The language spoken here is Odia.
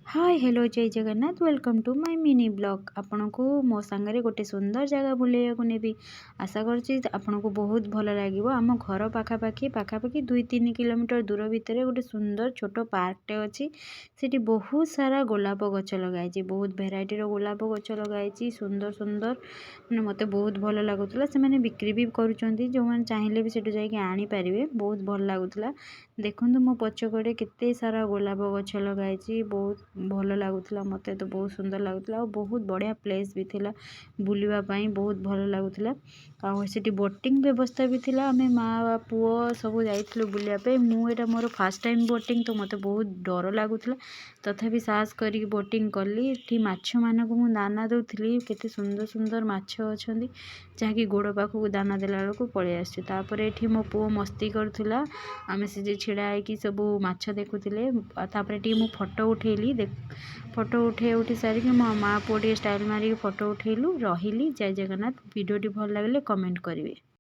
ହାଏ, ହ୍ୟାଲୋ, ଜୟ Jagannath. Welcome to my mini vlog. ଆପଣଙ୍କୁ ମୋ ସାଙ୍ଗରେ ଗୋଟେ ସୁନ୍ଦର ଜାଗା ବୁଲେଇବାକୁ ନେବି। ଆଶା କରୁଛି ଆପଣଙ୍କୁ ବହୁତ ଭଲ ଲାଗିବ। ଆମ ଘର ପାଖାପାଖି ପାଖାପାଖି 2-3 କିଲୋମିଟର ଦୂର ଭିତରେ ଗୋଟେ ସୁନ୍ଦର ଛୋଟ ପାର୍କଟେ ଅଛି। ସେଠି ବହୁତ ସାରା ଗୋଲାପ ଗଛ ଲଗାହେଇଛି। ବହୁତ ଭେରାଇଟିର ଗୋଲାପ ଗଛ ଲଗାହେଇଛି, ସୁନ୍ଦର ସୁନ୍ଦର। ମାନେ ମୋତେ ବହୁତ ଭଲ ଲାଗୁଥିଲା। ସେମାନେ ବିକ୍ରି ବି କରୁଛନ୍ତି। ଯେଉଁମାନେ ଚାହିଁଲେ ବି ସେଠୁ ଯାଇକି ଆଣିପାରିବେ। ବହୁତ ଭଲ ଲାଗୁଥିଲା। ଦେଖନ୍ତୁ, ମୋ ପଛକଡ଼େ କେତେ ସାରା ଗୋଲାପ ଗଛ ଲଗାହେଇଛି। ବହୁତ ଭଲ ଲାଗୁଥିଲା। ମୋତେ ତ ବହୁତ ସୁନ୍ଦର ଲାଗୁଥିଲା ଆଉ ବହୁତ ବଢ଼ିଆ ପ୍ଲେସ୍ ବି ଥିଲା। ବୁଲିବା ପାଇଁ ବହୁତ ଭଲ ଲାଗୁଥିଲା। ଆଉ ସେଠି ବୋଟିଂ ବ୍ୟବସ୍ଥା ବି ଥିଲା। ଆମେ ମା' ପୁଅ ସବୁ ଯାଇଥିଲୁ ବୁଲିବା ପାଇଁ। ମୁଁ ଏଇଟା ମୋର ଫାର୍ଷ୍ଟ ଟାଇମ୍ ବୋଟିଂ, ତ ମୋତେ ବହୁତ ଡର ଲାଗୁଥିଲା। ତଥାପି ସାହସ କରିକି ବୋଟିଂ କଲି। ଏଠି ମାଛମାନଙ୍କୁ ମୁଁ ଦାନା ଦେଉଥିଲି। କେତେ ସୁନ୍ଦର ସୁନ୍ଦର ମାଛ ଅଛନ୍ତି, ଯାହାକି ଗୋଡ଼ ପାଖକୁ ଦାନା ଦେଲା ବେଳକୁ ପଳେଇ ଆସୁଛି। ତାପରେ ଏଠି ମୋ ପୁଅ ମସ୍ତି କରୁଥିଲା। ଆମେ ସେ ଯେ ଛିଡ଼ା ହେଇକି ସବୁ ମାଛ ଦେଖୁଥିଲେ। ତାପରେ ଟିକେ ମୁଁ ଫଟୋ ଉଠେଇଲି। ଫଟୋ ଉଠେଇ ଉଠି ସାରିକି ମୋ ମା ପୁଅ ଟିକେ ଷ୍ଟାଇଲ୍ ମାରିକି ଫଟୋ ଉଠେଇଲୁ। ରହିଲି, ଜୟ ଜଗନ୍ନାଥ। ଭିଡ଼ିଓଟି ଭଲ ଲାଗିଲେ କମେଣ୍ଟ କରିବେ।